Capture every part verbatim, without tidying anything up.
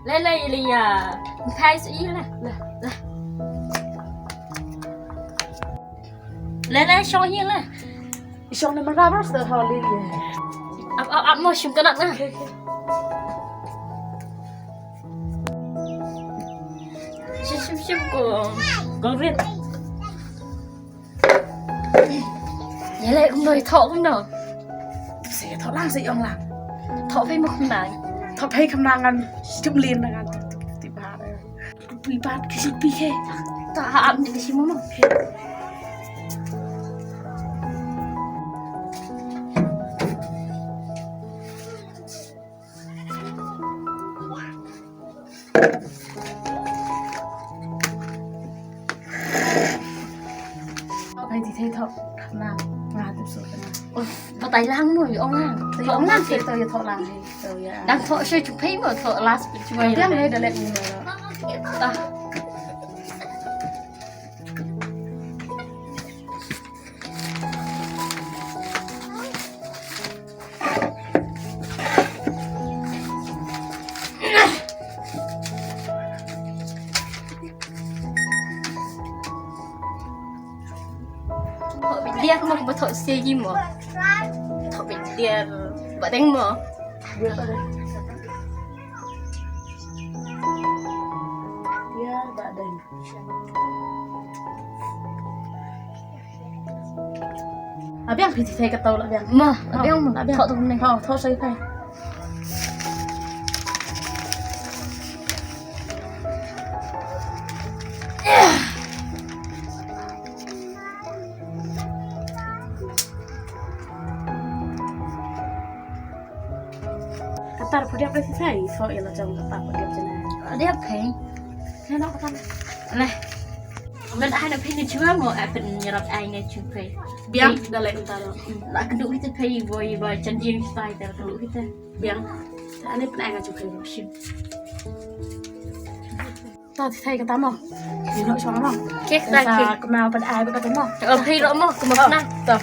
Le le le ya. Kai su i le. Le le. Le le shong hi le. Shong ne mara bas da ha le. Ap ap ap mo shim kana na. Shim shim shim ko. Kong rit. Ïa leh kumno, thoh kumno? Sa thoh lang sa ïong lang. Thoh phei mo kumno? Thoh phei kumno ngan shim lin ngan tip tip tip ba. Pi bat ki shi pi he. Ta ha am ni ki shi mo mo. Phai ti thei thoh na nga tip su na. Oi, batai lang mo ong lang. Ong lang ke to ya thoh lang he. To ya. Dang thoh shai chu phai mo thoh last bit chu mo. Yang he da lek ni mo. Ta. Thoh bit diar mo ba thoh segi mo. Thoh bit diar ba deng mo. Diar ba deng. Abiang phi thei ka tau la biang. Ma, abiang ma. Abiang. Thok tu ne. Ho, thok sai phai. Katar podiap le sai so ila jong katar podiap jena. Podiap kai. Nana katar. Nah. Men ai na phi ni chua mo ai pynïarap ai ne chu phi. Biang da lai uta lo. La kdu hita phi boy ba chan jing stai ta kdu hita. Biang. Ani pynai nga chu phi shim. Ta thai kata mo. Ni no shong mo. Ke ta ke. Kma pynai ba kata mo. Oh phi lo mo kma na. Ta.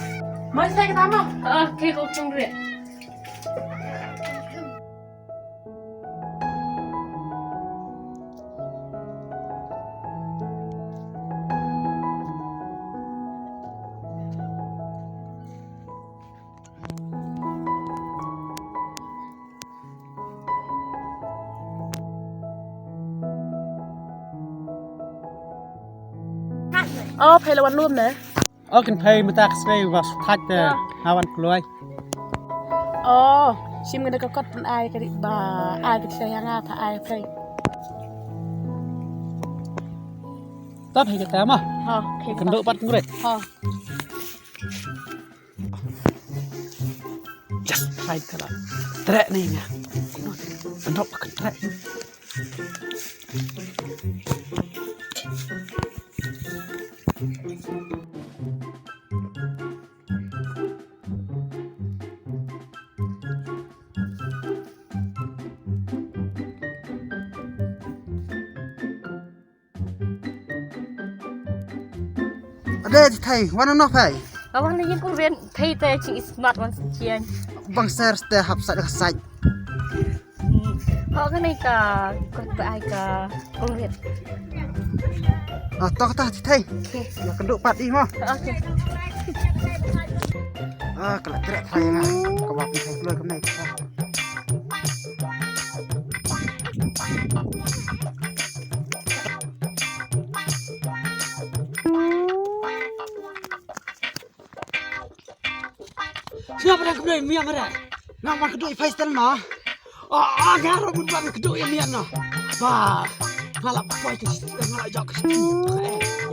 Mo thai kata mo. Oh ke ko chung re. Oh, phai la wan lum ne. Oh, kin phai mynta ka sngi ba shu thait te. Ha wan kloi. Oh, shim nga da ka kot pyn ai ka ri ba ai ka ri ïa nga ta ai phai. Ta phai ka ta ma. Ha, phai ka ta. Kynduh pat ngure. Ha. Just phai ka la. Treh ni nga. Kynduh pat treh. Ade, thai, wan noh phai. Awan ni yin ku ren thai te ching smart wan sian. Bang ser te hap sat ka sat. Ho ka nei ka ko ba ai ka kong rit. Ah, to ta ti thai. Okay. Na ka duk pat i mo. Okay. Ah, ka la trek thai nga. Ka ba pi thai kloi ka nei. Sngap ran kmlei miang ra. Nga man kduh i phai stel ma. Ah, ah, nga ro bun ban kduh i miang na. Ba. Nga la poi ke stel nga la jok ke stel.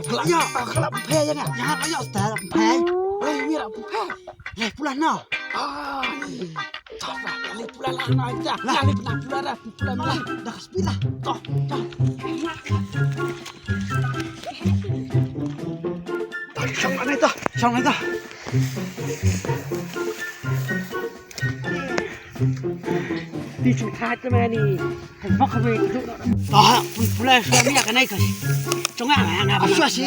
Nga la ya, nga la phe ya nga. Nga la ya stel phe. Oi, mi ra phe. Le pula na. Ah. Tara, le pula la na ja. Le pula pula ra, pula na. Da ka spila. To, to. Shong anai to, shong anai to. Ti chung thait te mani. Hai bok kami tu. Ah, pun pula suami akan naik kan. Chunga nga nga. Asu asi.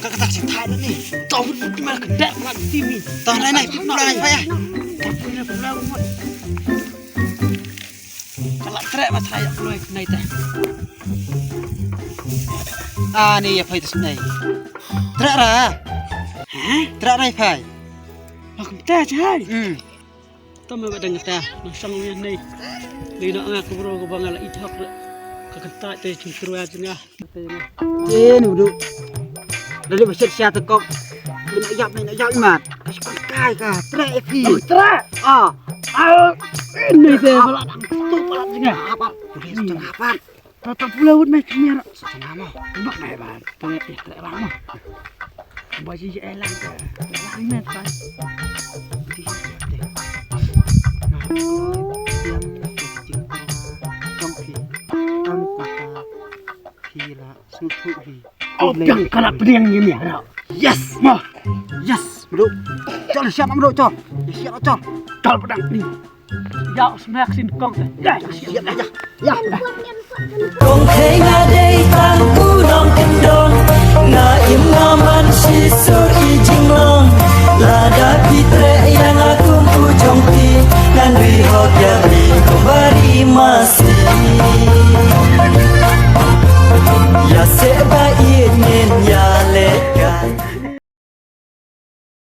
Ka kata si thait ni. Tau pun pun mal kedek pula ti ni. Tau nai nai pun pula nai paya. Pun pula umut. Ka la treh ma trai ïa kloi nai te. Ani ïa phai te snei. Treh ra. Ha? Treh ra ïa phai. Ba kumta jai. Hmm. Tama ba dang kata. Nang sang ïa nei. Lei noh nga ka bro ka ba nga la ithok. Ka kata te jingkyrwa jong nga. Eh, ni udu. Dali ba shet shet kok. Ni nak yap ni nak yap imat. Kasih kai ka. Treh ïa phi. Treh. Ah. Al. Ni te ba la dang tu ba la jingah. Apa? Boleh setengah apa? Tata pula wut mai kemir. Setengah mah. Bak mai ba. Tengah eh treh lang mah. Ba ji eh lang ka. Lang met ba. Di. Yang jong phi. Tang kata. Phi la. Sngewthuh hi. Oh, biang ka la pdiang ngi mih ra. Yes. Ma. Yes. Mru. Chol siap mru chol. Siap chol. Chol pdiang ni. Ya smack sin kong. Ya, siap ya. Ya. Kong thei nga dei tang u nongkyndong. Nga im nga man shisha i jinglong. Lada phi treh ïa nga kum u jong phi. Ngan ri hok ïa phi kumba ri mas.